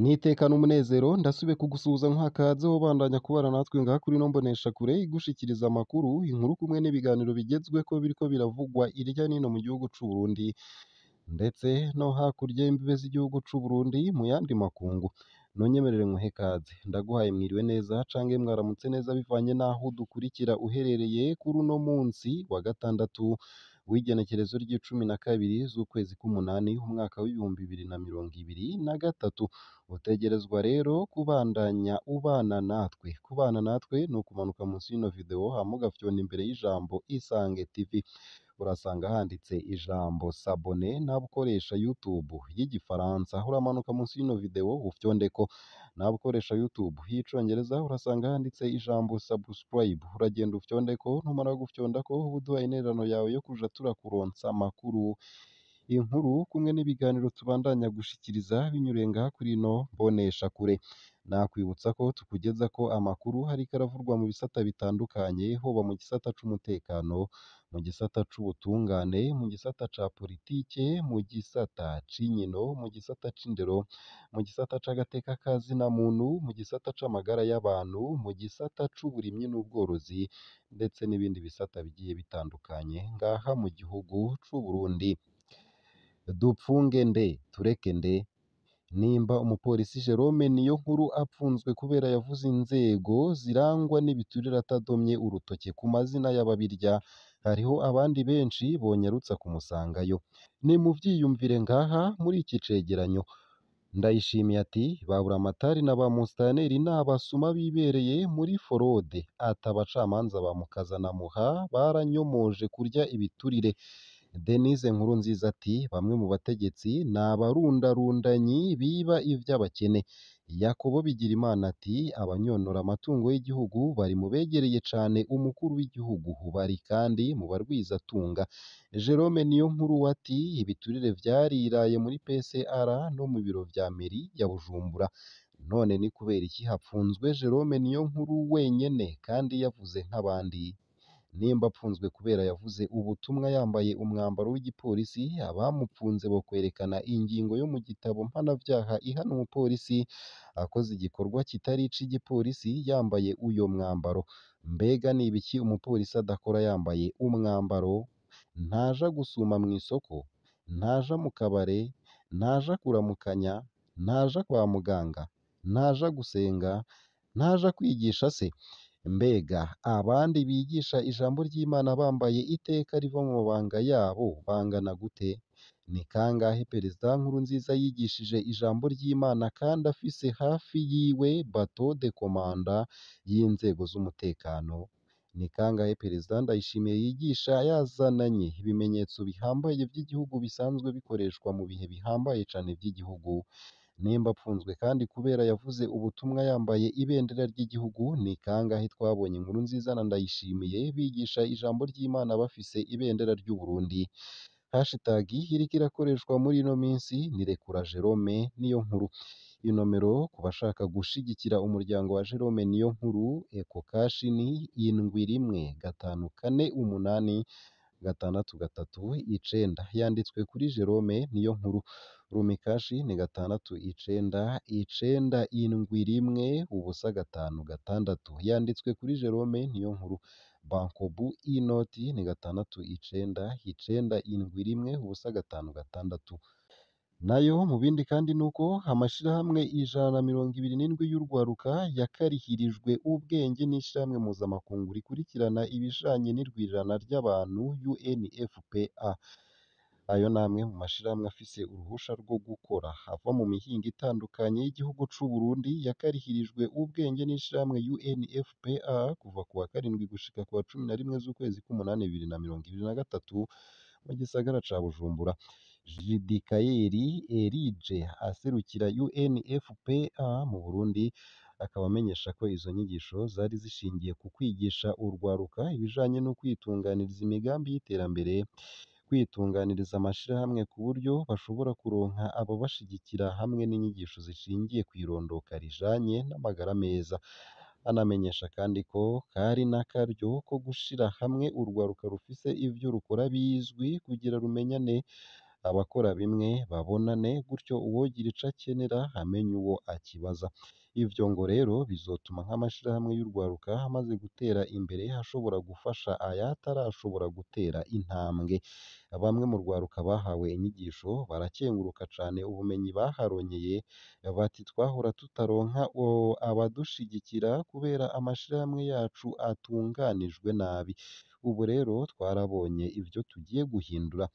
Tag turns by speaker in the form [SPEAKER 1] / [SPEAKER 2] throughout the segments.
[SPEAKER 1] N'iteka n'umunezero ndasubiye kugusuhuza nkakaze wobandanya kubana natwe ngaha kuri ino mboneshakure igushikiriza amakuru, inkuru kumwe n'ibiganiro bigezweko biriko biravugwa irya nino mu gihugu c'u Burundi ndetse no hakurya y'imbibe z'igihugu c'u Burundi mu yandi makungu. Nonyemerere nkuhe ikaze, ndaguhaye mwiriwe neza canke mwaramutse neza bivanye n'aho udukurikira uherereye kuri uno munsi wa gatandatu w'igenekerezo ry'icumi na kabiri z'ukwezi k'umunani umwaka w'2023. Utegerezwa rero kubandanya ubana natwe. Kubana natwe ni ukumanuka munsi y'ino video hama ugafyonda imbere y'ijambo Isange TV, urasanga handitse ijambo s'abonner nawe ukoresha YouTube y'igifaransa uramanuka munsi y'ino video ufyondeko, nawe ukoresha YouTube y'icongereza urasanga handitse ijambo subscribe, uragenda ufyondeko, numara gufyondako uba uduhaye intererano yawe yo kuja turakuronsa amakuru, inkuru kumwe n'ibiganiro tubandanya gushikiriza binyuriye ngaha kuri ino mboneshakure. Nakwibutsa ko tukugezako amakuru hariko aravurwa mu bisata bitandukanye, hoba mu gisata c'umutekano, mu gisata c'ubutungane, mu gisata ca politike, mu gisata c'inkino, mu gisata c'indero, mu gisata c'agateka ka zina muntu, mu gisata c'amagara y'abantu, mu gisata c'uburimyi n'ubworozi ndetse n'ibindi bisata bigiye bitandukanye ngaha mu gihugu c'u Burundi. Dupfunge nde tureke nde? Nimba umupolisi Jerome Niyonkuru apfunzwe kubera yavuze inzego zirangwa n'ibiturire atadomye urutoke ku mazina y'ababirya, hariho abandi benshi bonyarutsa kumusangayo. Nimuvyiyumvire ngaha muri iki cegeranyo. Ndayishimiye ati ba Buramatari na ba Musitanteri ni abasuma bibereye muri forode, ati abacamanza ba Mukazanamuha baranyomoje kurya ibiturire. Denise Nkurunziza ati bamwe mu bategetsi ni abarundarundanyi biba ivy'abakene. Yakobo Bigirimana ati abanyonora amatungo y'igihugu bari mu begereye cane umukuru w'igihugu, bari kandi mu barwizatunga. Jerome Niyonkuru ati ibiturire vyariraye muri PCR no mu biro vya meri ya Bujumbura. None ni kubera iki hapfunzwe Jerome Niyonkuru wenyene kandi yavuze nk'abandi? Nimba apfunzwe kubera yavuze ubutumwa yambaye umwambaro w'igipolisi, abamupfunze bokwerekana ingingo yo mu gitabo mpanavyaha ihana umupolisi akoze igikorwa kitari ic'igipolisi yambaye uyo mwambaro. Mbega ni ibiki umupolisi adakora yambaye umwambaro? Ntaja gusuma mw'isoko? Ntaja mu kabare? Ntaja kuramukanya? Ntaja kwa muganga? Ntaja gusenga? Ntaja kwigisha se? Mbega abandi bigisha ijambo ry'Imana bambaye iteka riva mu mabanga yabo bangana gute? Ni kangahe Perezida Nkurunziza yigishije ijambo ry'Imana kandi afise hafi yiwe bateau de commandant y'inzego z'umutekano? Ni kangahe Perezida Ndayishimiye yigisha yazananye ibimenyetso bihambaye vy'igihugu bisanzwe bikoreshwa mu bihe bihambaye cane vy'igihugu? Nimba apfunzwe kandi kubera yavuze ubutumwa yambaye ibendera ry'igihugu, ni kangahe twabonye Nkurunziza na Ndayishimiye bigisha ijambo ry'Imana bafise ibendera ry'u Burundi? Hashtag iriko irakoreshwa muri ino minsi ni Rekura Jerome Niyonkuru. Inomero ku bashaka gushigikira umuryango wa Jerome Niyonkuru, Ecocash ni 71548639, yanditswe kuri Jerome Niyonkuru. Rumikashi ni 69971056, yanditswe kuri Jerome Niyonkuru. Bankobu inoti ni 69971056. Nayo mu bindi kandi nuko amashirahamwe 127 y'urwaruka yakarihirijwe ubwenge n'ishirahamwe mpuzamakungu rikurikirana ibijanye n'irwirirana ry'abantu UNFPA. Ayo namwe mu mashirahamwe afise uruhusha rwo gukora ava mu mihingo itandukanye y'igihugu c'u Burundi yakarihirijwe ubwenge n'ishirahamwe UNFPA kuva kuwa karindwi gushika kuwa 11 z'ukwezi k'umunani 2023 mu gisagara ca Bujumbura. Jidikayeri Erige aserukira UNFPA mu Burundi akaba amenyesha ko izo nyigisho zari zishingiye ku kwigisha urwaruka ibijanye no kwitunganiriza imigambi y'iterambere, kwitunganiriza amashirahamwe ku buryo bashobora kuronka ababashigikira hamwe n'inyigisho zishingiye kw'irondoka rijanye n'amagara meza. Anamenyesha kandi ko kari n'akaryo ko gushira hamwe urwaruka rufise ivyo rukora bizwi kugira rumenyane. Abakora bimwe babonane, gutyo uwogira ico akenera amenye uwo akibaza. Ivyo ngo rero bizotuma nk'amashirahamwe y'urwaruka amaze gutera imbere ashobora gufasha ayatarashobora gutera intambwe. Bamwe mu rwaruka bahawe inyigisho barakenguruka cane ubumenyi baharonkeye, bati twahora tutaronka abadushigikira kubera amashirahamwe yacu atunganijwe nabi. Ubu rero twarabonye ivyo tugiye guhindura.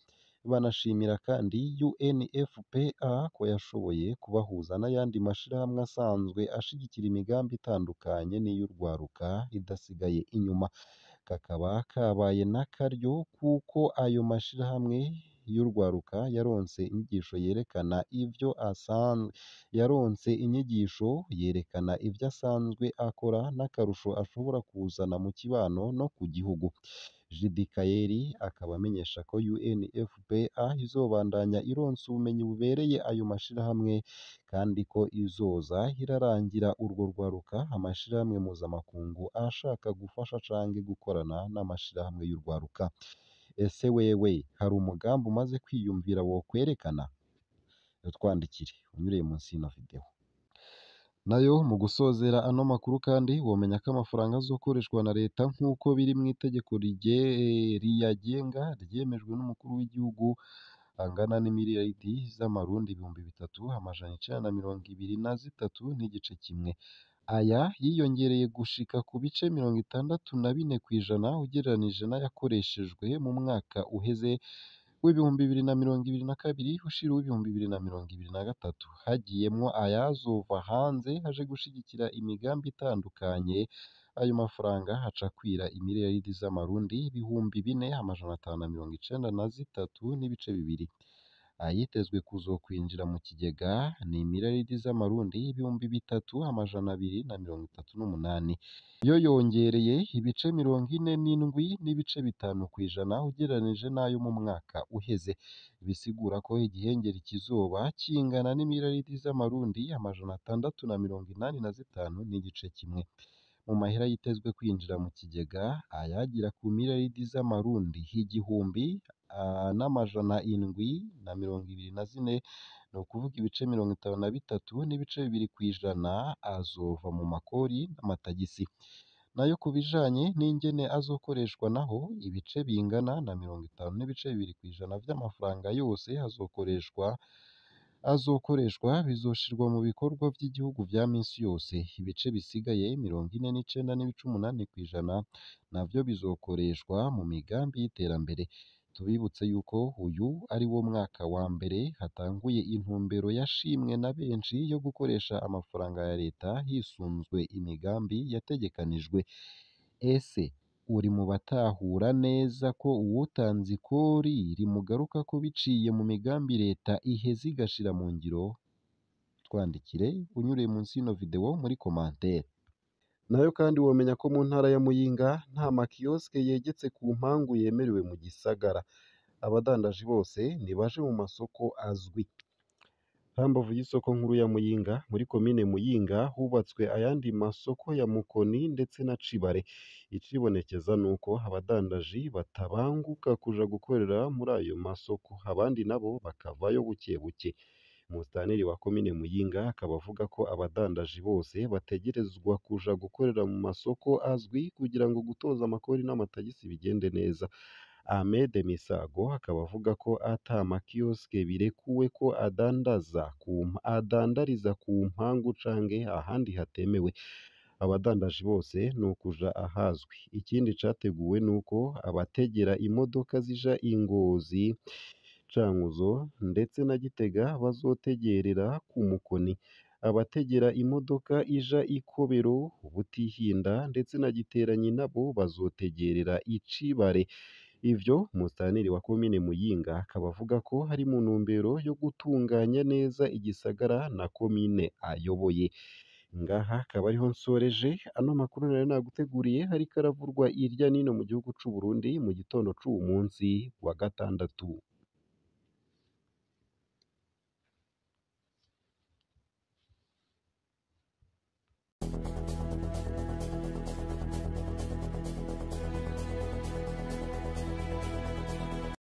[SPEAKER 1] Banashimira kandi UNFPA ko yashoboye kubahuza n'ayandi mashirahamwe asanzwe ashigikira imigambi itandukanye n'iy'urwaruka idasigaye inyuma. Kakaba kabaye n'akaryo kuko ayo mashirahamwe y'urwaruka yaronse inyigisho yerekana ivyo asanzwe yaronse inyigisho yerekana ivyo asanzwe akora n'akarusho ashobora kuzana mu kibano no ku gihugu. Jidikayeri akaba amenyesha ko UNFPA izobandanya ironsa ubumenyi bubereye ayo mashirahamwe, kandi ko izoza irarangira urwo rwaruka amashirahamwe mpuzamakungu ashaka gufasha canke gukorana n'amashirahamwe y'urwaruka. Ese wewe hari umugambi umaze kwiyumvira wokwerekana? Twandikire unyuriye munsi y'ino video. Nayo mu gusozera ano makuru kandi womenya ko amafaranga azokoreshwa na leta nk'uko biri mu itegeko riyagenga ryemejwe n'umukuru w'igihugu angana n'imiliyaridi z'amarundi 3923.5. Aya yiyongereye gushika ku bice 64% ugereranije n'ayakoreshejwe mu mwaka uheze w'2022 ushira uw'2023. Hagiyemwo ayazova hanze aje gushigikira imigambi itandukanye. Ayo mafaranga aca akwira imiliyaridi z'amarundi 4593.2. Ayitezwe kuzokwinjira mu kigega ni imiliyaridi z'amarundi 3238. Yo yongereye ibice 47.5% ugereranije n'ayo mu mwaka uheze. Bisigura ko igihengeri kizoba kingana n'imiliyaridi z'amarundi 685.1. Mu mahera yitezwe kwinjira mu kigega ayagira ku miliyaridi z'amarundi 1724, ni ukuvuga ibice 53.2% azova mu makori n'amatagisi. Nayo ku bijanye n'ingene azokoreshwa naho ibice bingana na 50.2% vy'amafaranga yose azokoreshwa bizoshirwa mu bikorwa vy'igihugu vya minsi yose. Ibice bisigaye 49.8% navyo bizokoreshwa mu migambi y'iterambere. Tubibutse yuko uyu ari wo mwaka wa mbere hatanguye intumbero yashimwe na benshi yo gukoresha amafaranga ya leta hisunzwe imigambi yategekanijwe. Ese uri mu batahura neza ko uwutanze ikori rimugarukako biciye mu migambi leta iheza igashira mu ngiro? Twandikire unyuriye munsi y'ino video muri commentaire. Nayo kandi womenya ko mu ntara ya Muyinga nta makioske yegetse ku mpangu yemerewe mu gisagara. Abadandaji bose nibaje mu masoko azwi. Hambavu y'isoko nkuru ya Muyinga, muri komine Muyinga hubatswe ayandi masoko ya Mukoni ndetse na Cibare. Icibonekeza nuko abadandaji batabanguka kuja gukorera muri ayo masoko, abandi nabo bakavayo buke buke. Musitanteri wa komine Muyinga akaba avuga ko abadandaji bose bategerezwa kuja gukorera mu masoko azwi kugira ngo gutoza amakori n'amatagisi bigende neza. Ahmed Misago akaba avuga ko ata makioske birekuwe ko adandariza ku mpangu canke ahandi hatemewe. Abadandaji bose ni ukuja ahazwi. Ikindi categuwe nuko abategera imodoka zija i Ngozi, Cankuzo ndetse na Gitega bazotegerera ku Mukoni. Abategera imodoka ija i Kobero, Butihinda ndetse na Giteranyi nabo bazotegerera i Cibare. Ivyo musitanteri wa komine Muyinga akaba avuga ko ari mu ntumbero yo gutunganya neza igisagara na komine ayoboye. Ngaha akaba ariho nsoreje ano makuru nari naguteguriye, ariko aravurwa irya nino mu gihugu c'u Burundi mu gitondo c'uwu munsi wa gatandatu.